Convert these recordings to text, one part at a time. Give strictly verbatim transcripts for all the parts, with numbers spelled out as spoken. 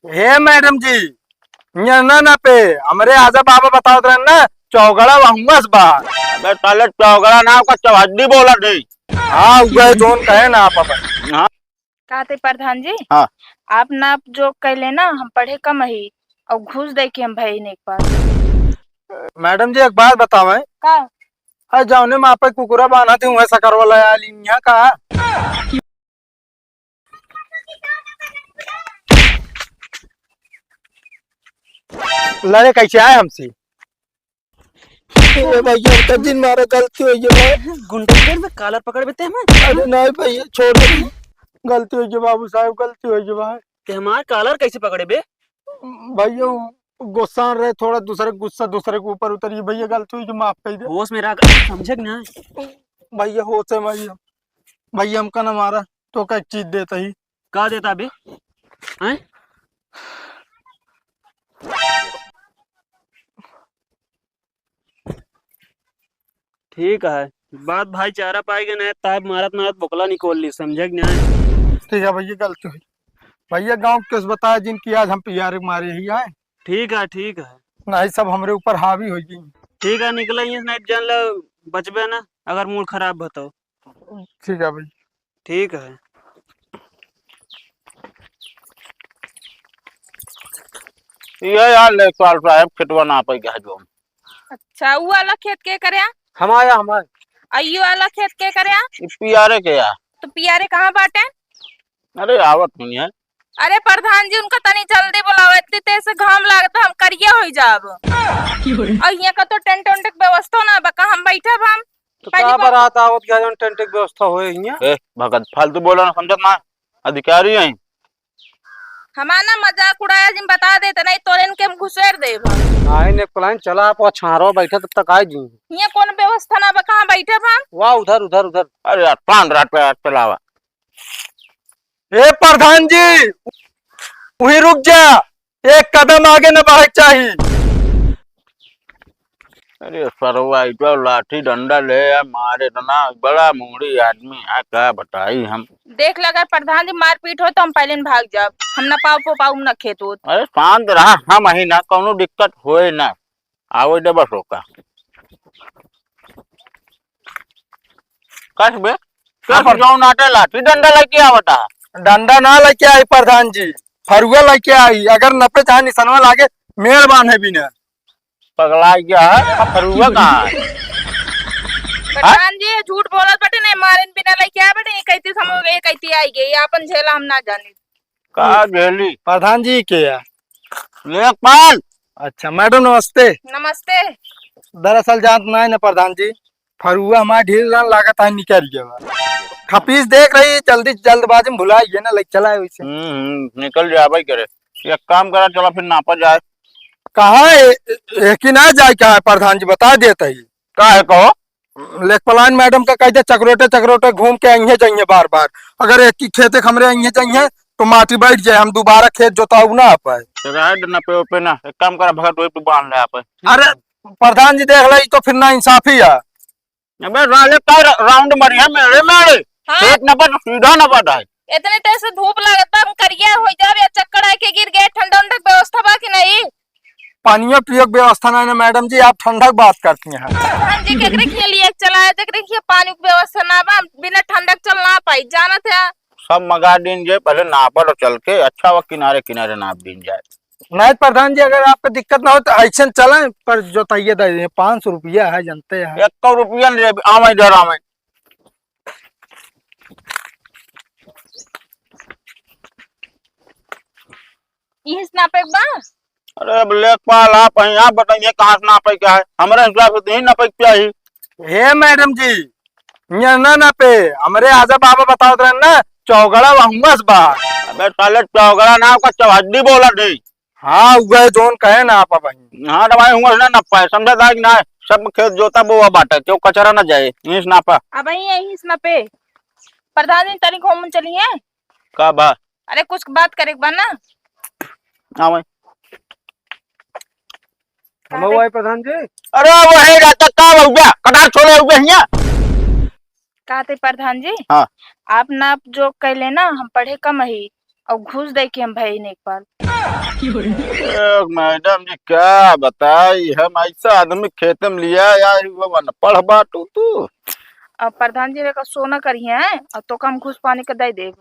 हे मैडम जी, हियाँ ना नापे, हमरे आजा बाबा बतावत रहन ना, चौगड़ा वहुआ से बा। अबे साले चौगड़ा ना, ओका चौहद्दी बोलत है। हाँ, उहे जौन कहे ना आप अपन। हाँ। का ते प्रधान जी? हाँ। आप नाप जोख कैले ना, हम पढ़े कम ही, और घूस दे के हम भई नहीं पास। मैडम जी, एक बात बतावे। का? अरे जौने मापे कुकुरा बान्हा थी, उहे सकरवा ले आली हियाँ का? लड़े कैसे आए हमसे? ए भैया, हमका जिन मारा, गलती होइ गई भाई। गुंडे के में कालर पकड़ बेते हम। अरे नहीं भैया, छोड़ दे। गलती होइ गई बाबू साहब, गलती होइ गई भाई। ते हमार कालर कैसे पकड़े बे? भैया, वो गुस्सा रहे थोड़ा, दूसरे गुस्सा दूसरे के ऊपर उतरी। भैया, गलती होइ गई, माफ कर दे। होश में रह, समझे कि ना? भैया, होश है भैया। भैया, हमका ना मारा, तो का एक चीज देता ही। का देता बे? हैं? ठीक है, बात भाईचारा पाए के नहीं, ताब मारत मारत बोकला निकोल ली, समझे कि नहीं? ठीक है भैया, गलती हुई। भैया, गाँव के केस बताए जिनकी आज हम पियारे मारे ही आए। ठीक है, ठीक है। नहीं, सब हमरे ऊपर हावी होइ गई। ठीक है, निकले ही नहीं, जान लो, बचबे ना, अगर मूड खराब हो तो। ठीक है भाई। ठीक है। ये यार लेखपाल साहब, खेतवा नापे के है जो। अच्छा, वो वाला खेत के करे? हमारा, हमारा। आ ये वाला खेत के करे? ये पियारे के यार। तो पियारे कहाँ बाटे? अरे आवत नहीं है। अरे प्रधान जी, उनका तनी जल्दी बुलाओ, इतनी तेज से घाम लागत, हम करिया होइ जाब। और यहाँ का तो टेंट वेंट के व्यवस्था ना बा, का हम बैठब हम? तो पहली का बात बारात आवत गया जौन टेंट के व्यवस्था होए हियां? ए, भगत, फालतू बोला ना, समझत ना, अधिकारी हैं। हमार ना मजाक उड़ाया जिन, बता देते, नहीं तोरे इनके हम घुसेर देब हम। नहीं, नेक प्लान चला, आप वहाँ छारो बैठे तब तक आए जी। हियां कौन व्यवस्था ना बा, कहाँ बैठब हम? वाह, उधर, उधर, उधर। अरे यार, पान रात पे चलावा। ए प्रधान जी, वहीं रुक जा, एक कदम आगे न बढ़े के चाही। अरे सरवा, ई तो लाठी डंडा ले आ, मारे इतना बड़ा मूड़ी आदमी है, का बताई हम। देख ले, अगर प्रधान जी मारपीट हो तो हम पहले न भाग जाब, हम न पाऊ पो पाऊ न खेत होत। अरे शांत रहा, हम ही ना, कौनो दिक्कत होए ना। आवै दे बस ओका। कस बे? हाँ, कस पर जौन आटे लाठी डंडा लेके आवता? डंडा ना लेके आई प्रधान जी, फरुआ लेके आई। अगर नपे चाहे निसनवा लागे, मेड़ बांधे बिना। पगला गया है, अब फरुआ कहाँ है? प्रधान जी, ये झूठ बोलत बाटे, नहीं मारेन बिना लेके आए बाटे, ये कहती हम लोग, ये कहती आई गई, ये अपन झेला हम ना जानी। का झेली? प्रधान जी के है? लेखपाल। अच्छा, मैडम नमस्ते। नमस्ते। दरअसल जानत नाहीं ना प्रधान जी, फरुआ हमार ढील रहन लागत है निकल गया बा। खपीस देख रही, जल्दी जल्दबाजी में भुला गया ना, लेके चला है वैसे। हम्म, हम्म, निकल जाए भाई करे। एक काम करा, चला फिर नापा जाए। कहाँ है? ए-, ए-, कि ना जाए, कहाँ है प्रधान जी, बता देता ही। का है कहो? लेखपाल मैडम का कह दे, चकरोटे चकरोटे घूम के अइहें जइहें बार बार। अगर एक ही खेते के हमरे अइहें जइहें तो माटी बैठ जाए, हम दोबारा खेत जोताऊ ना आ पाए। तो रहे दे ना पे, पे ना, एक काम करा भगत, वही पे बांध ले आप। अरे प्रधान जी देख ले, ई तो फिर ना इंसाफी है। अबे साले का रा-, राउंड मरिया मेरे मेरे। हाँ। खेत ना पर सीधा ना पर है। इतने तेज से धूप लागत बा, हम करिया हो जाब या चक्कर आके गिर गए, ठंडा उंडा के व्यवस्था बा कि नहीं? पानियो पियो के व्यवस्था नहीं ना मैडम जी, आप ठंडा के बात करती हैं। प्रधान जी, केकरे के लिए चला है, जेकरे के पानी के व्यवस्था ना बा, बिना ठंडा के चल ना पाई, जानत है। सब मगा दीन जे, पहले नापा तो चल के, अच्छा वो किनारे किनारे नाप दीन जाए। नहीं प्रधान जी, अगर आपको दिक्कत ना हो तो ऐसे चलें, पर जोताइए दे दें, पाँच सौ रुपया है, जानते हैं। एक सौ रुपया नहीं, आवे इधर आवे। इहिस नापे के बा? अरे अब लेखपाल आप हैं, आप बताइए कहाँ से नापे क्या है? हमारे हिसाब से तो यही नापे क्या ही। हे मैडम जी, ये ना नापे, हमरे आजा बाबा बतावत रहन ना, चौगड़ा वहुआ से बा। अबे साले चौगड़ा ना, ओका चौहद्दी बोलत है। हाँ, उहे जौन कहे ना आप अब। हाँ, तो भाई हुआ ना नापा है, समझा था कि ना? सब खेत जोता बोआ बाटे, क्यों कचरा ना जाए, यहीं से नापा। अब यहीं, यहीं से नापे। प्रधान जी, तनिक होम चली है। का बा? अरे, कुछ बात करे के बा ना। हाँ भाई। हम भाई प्रधान जी। अरे, वो है रहता, का हुआ? कटार छोड़े हुए हियाँ। का ते प्रधान जी? हाँ। आप नाप जोख कैले ना, हम पढ़े कम ही, और घूस दे के हम भई नहीं पाल। ए, मैडम जी, का बताई, हम ऐसा आदमी खेते में लिया यार, वो अनपढ़ बाटू तू। अब प्रधान जी का सोना करिए हैं, और तो कम घूस पानी के दे देब।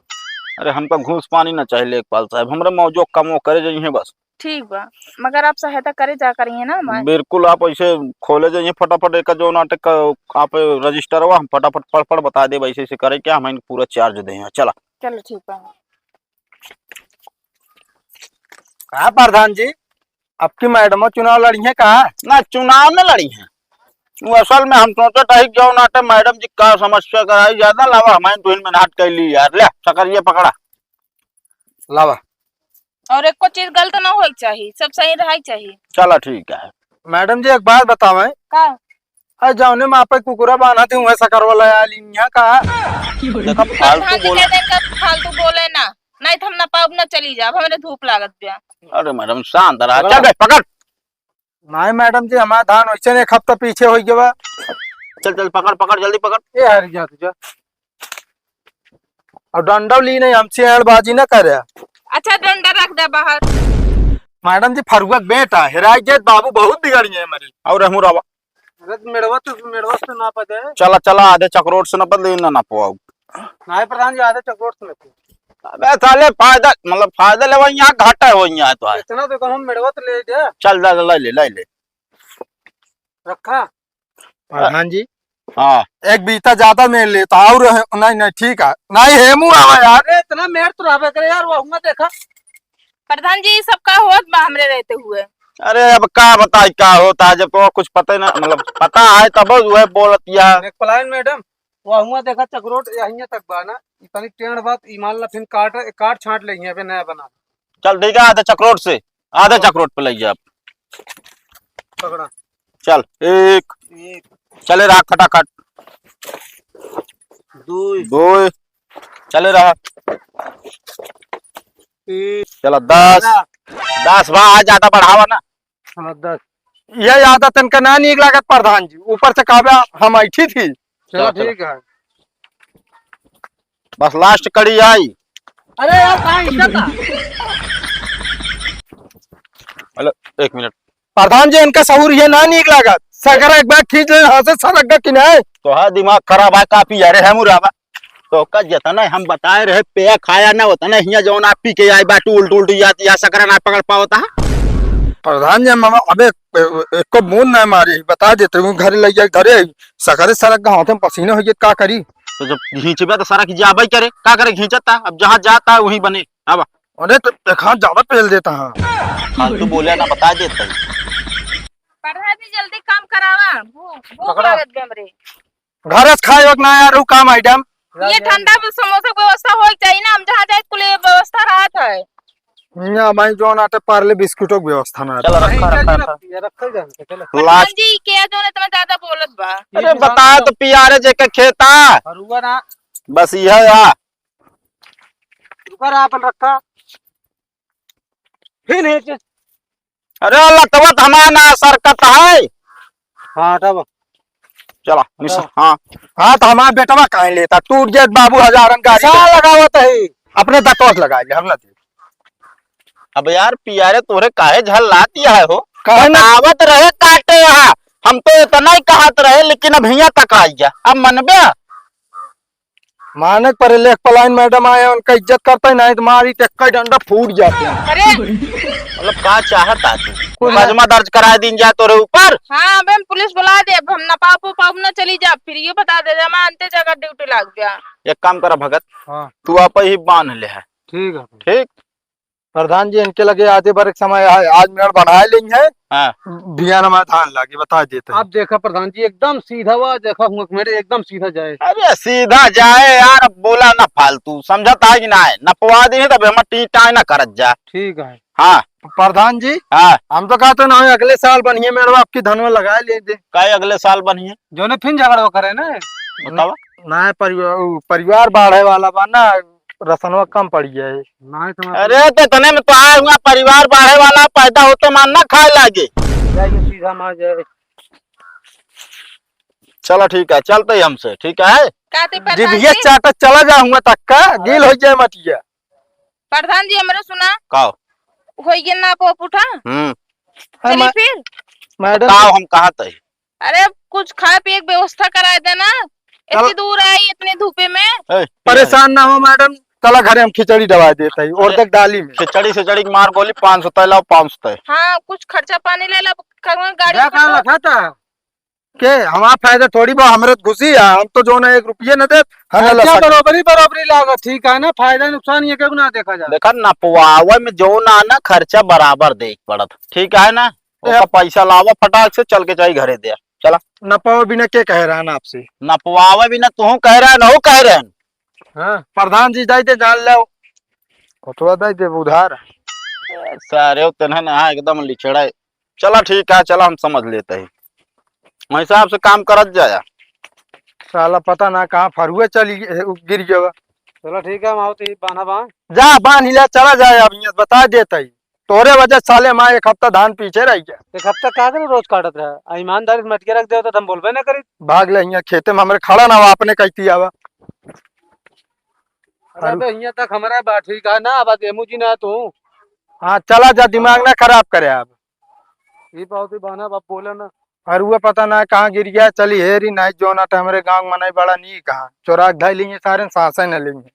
अरे, हमका घूस पानी ना चाहिए लेखपाल साहब, हमरा मौजो कमो करे जाइए बस। ठीक बा, मगर आप सहायता करे जा करिए ना हमार। बिल्कुल, आप ऐसे खोले जाइए फटाफट एक जो नाटक का आप रजिस्टर हुआ, हम फटाफट पढ़ पढ़ बता देब, ऐसे ऐसे करे क्या, हम इनको पूरा चार्ज दे हैं। चला। चलो ठीक बा। का प्रधान जी, अब की मैडमो चुनाव लड़ी है का? ना, चुनाव न लड़ी है। वो असल में हम सोचत है कि जो नाटे मैडम जी का समस्या कराई ज्यादा, लावा हमारे दुहिन में नाट कर ली यार। ले, सकरिया पकड़ा। लावा। और एको चीज गलत ना होई चाहिए, सब सही रहाई चाहिए। चला ठीक है। मैडम जी, एक बात बतावे। का? अरे, जौने में आपे कुकुरा बांधा थे, वह सकरवा ले आली यहाँ का? देखा, फालतू प्रधान जी बोल। कह दे, इनका फालतू बोले ना, नहीं तो हम ना पाउब ना चली जाब, हमरे धूप लागत बा। अरे मैडम, शांत रहा। पकड़ा। चल बे, पकड़। नहीं मैडम जी, हमारा धान वैसे एक हफ्ता पीछे हो गया बा। चल, चल, पकड़, पकड़, जल्दी पकड़। ए, हर जा तुझा। और डंडा ली नहीं, हमसे एड़बाजी ना करे। अच्छा, डंडा रख दे बाहर। मैडम जी, फरुआ के बेटा हेराई गए, बाबू बहुत बिगड़ गए हमारे। और हमू रवा। अरे, तो मेड़वा तो, मेड़वा से नापा जाए। चला, चला, आधे चकरोट से नापा, लेकिन ना नापवाओ। नहीं प्रधान जी, आधे चकरोट से नापो। अबे साले, फायदा, मतलब, फायदा लेवा यहाँ, घाटा हो यहाँ तो है। इतना तो कम, हम मेड़वा तो ले जा। चल, जा, जा, ले ले, ले ले। रखा। प्रधान जी। हाँ। एक बीता ज्यादा मेर लेता और है, नहीं, नहीं, ठीक है। नहीं, हेमू आवा यार। अरे, इतना मेर तो रहबे करे यार, वो हुआ देखा। प्रधान जी, ये सब का होत बा हमरे रहते हुए? अरे, अब का बताई का होता है, जब तो कुछ पता ही ना, मतलब, पता है तब वह बोलत या। एक पलायन मैडम, वो हुआ देखा चकरोट यहीं तक बा ना, इतनी टेढ़ बात, ईमान ला फिर काट, काट छांट लेंगे, अबे नया बना। चल ठीक है, आधे चकरोट से, आधे चकरोट पे लग जा। पकड़ा। चल, एक। एक। चले रहा खटाखट। दो। दो। चले रहा। तीन। चला, दस। बारह। दस बा, आज ज्यादा बढ़ावा ना। हाँ, दस। यह आदत इनका ना नीक लागत प्रधान जी, ऊपर से कहबे हम ऐठी थी। चलो, चलो। ठीक है। बस लास्ट कड़ी आई। अरे यार, कहाँ इज्जत आ? हेलो, एक मिनट। प्रधान जी, इनका सहूर ये ना नीक लागत। सगरा एक बार खींच ले, हाथ से सरक गा कि नहीं? तो है दिमाग खराब है, काफी यार है मुराबा। तो का जितना हम बताए रहे, पिया खाया ना होता ना, हियाँ जौन आप पी के आए बाटू उल्ट उल्ट या, या सकरा ना पकड़ पावता है। प्रधान जी, हम, अबे, ए-, एको बूंद ना मारी, बता देते हूँ, घर ले जाए, घरे सकरे सरक गा, हाथ में पसीने हो गए, का करी? तो जब घींचबे तो सरक जाबे करे, का करे घींचता, अब जहाँ जाता है वहीं बने। अब अरे तो एक हाथ ज्यादा पेल देता है। फालतू बोले ना, बता देता है। प्रधान जी, जल्दी काम करावा, भू-, भूख पकड़ा। लागत बे हमरे। घर से खाए वक्त ना यार, उ का मैडम? ये ठंडा में समोसा के व्यवस्था होई चाहिए ना, हम जहाँ जाए कुल ये व्यवस्था रहत है। ना भाई, जो ना ते पार्ले बिस्कुटों की व्यवस्था ना चलो, रहे। रखा, रखा, रखा। ये रखा ही जाए, चलो। प्रधान लास्ट। जी, क्या जो ना इतना ज्यादा बोलत बा? अरे ये बता तो पियारे जे के खेता। और हुआ ना। बस यह है। रुका रहा अपन रखा। फिर नहीं चीज। अरे लतवत हमार ना सरकत है। हाँ, तब। चला, मिस-, हाँ। हाँ। हाँ, तो हमार बेटवा काहे लेता? टूट जाए बाबू हजारन गाड़ी का। लगावत है। अपने दतवा से लगा ले, हम ना दे। अब यार पियारे तोरे काहे झल्लाती है हो? काहे ना? आवत रहे काटे यहाँ। हम तो इतना ही कहत रहे, लेकिन अब हियाँ तक आई गया। अब मनबे? मानक पर लेख पलाइन मैडम आए, उनका इज्जत करता ही नहीं तो मारी टेक्का डंडा फूट जाते हैं। अरे! मतलब का चाहत आ तू? कुछ मुकदमा दर्ज करा दीन जाए तोरे ऊपर। हाँ, अबे हम पुलिस बुला दे, अब हम ना पाप पाप ना चली जा, फिर ये बता दे, हम अंते जगह ड्यूटी लाग गया। एक काम करा भगत, हाँ। तू आप ही बांध ले है। ठीक है। ठीक? प्रधान जी, इनके लगे आधे बरे के समय है, आज मेड़ बनाए लेंगे। हाँ। बिहान हमारे धान लागे, बता देते हैं। आप देखा प्रधान जी, एकदम सीधा हुआ, देखा हुआ मेरे एकदम सीधा जाए। अरे सीधा जाए यार, अब बोला ना फालतू, समझत है कि ना है? नपवा दे तब हम टी टाई ना करत जा। ठीक है। हाँ। प्रधान जी, हाँ। हम तो कहते ना, अगले साल बनिए मेड़वा, आपकी धनवा लगा ले दे। काहे अगले साल बनिए? जो ने फिर झगड़ा करे ना। बतावा। ना परिवार, परिवार बाढ़े वाला बा ना, रसनवा कम पड़ गया है। ना है तुम्हारा अरे तो इतने में तो आए हुआ परिवार बाढ़े वाला पैदा होते मान ना खाए लागे। जाइए सीधा मार जाए। चलो ठीक है, चलते ही हमसे, ठीक है? काते जी प्रधान भैया, जी? चाटा चला जा हुआ तक का, गील हो जाए मटिया। प्रधान जी, हमरो सुना। का हो? होई गया ना, आप उठा। हम्म। चली मा-, फिर। मैडम। बताओ, हम कहाँ तय? अरे, कुछ खाए पिए के व्यवस्था कराए देना। चल। इतनी दूर आई, इतनी धूपे में। ए, परेशान ना हो मैडम, चला घरे हम खिचड़ी डलवा देत ही, और अरे, देख डाली में। खिचड़ी सिचड़ी के मार गोली, पाँच सौ तय लाओ, पाँच सौ तय। हाँ, कुछ खर्चा पानी ले ला, करूँगा गाड़ी जा, का पकड़ो। लखा था? के, हमार फायदा थोड़ी बा, हमरे त घुसी है, हम तो जो ना एक रुपये न देत, हम ना खर्चा लसक। बरोबरी, बरोबरी लागत, ठीक है ना, फायदा नुकसान ये केहू ना देखा जाए। देखा, नपवावे में जो ना, ना खर्चा बराबर देख पड़त, ठीक है ना? ए, ओका पैसा लावा फटाक से, चल के जाई घरे दे, चला। नपवावे बिना के कह रहा ना आपसे? नपवावे बिना तू कह रहा है, ना वो कह रहे हैं। हाँ, प्रधान जी जाई दे, जान लो। कोटवा दाई देब उधार। सारे तेने ना एकदम लिचड़ा है। चला ठीक है, चला हम समझ लेते हैं। वही हिसाब से काम करत जाया। साला पता ना कहाँ फरुए चली ग-, गिर गया। चला ठीक है, हम आओ तो ये बान्हा बाँध। जा बान्ह ले, चला जाए, अब यहाँ बता देते ही। तोरे वजह साले माँ एक हफ्ता धान पीछे रह गया। एक हफ्ता का करे रोज काटत रहा? आ ईमानदारी से मटके रख दे तो हम बोलबे ना करी। भाग ले यहाँ खेते में हमरे खड़ा ना हो, आपने कहती आवा। अरे अरु- बे, हियां तक हमरा बा, ठीक है ना, अब एमू जी ना तू। हाँ, चला जा, दिमाग ना खराब करे अब। ई पावती बहाना अब बोला ना। और वो पता ना कहाँ गिर गया, चली हेरी नहीं, जो ना तो हमरे गांव में नहीं बड़ा नहीं कहाँ, चोरा के धई लेंगे सारे, सांसें न लेंगे।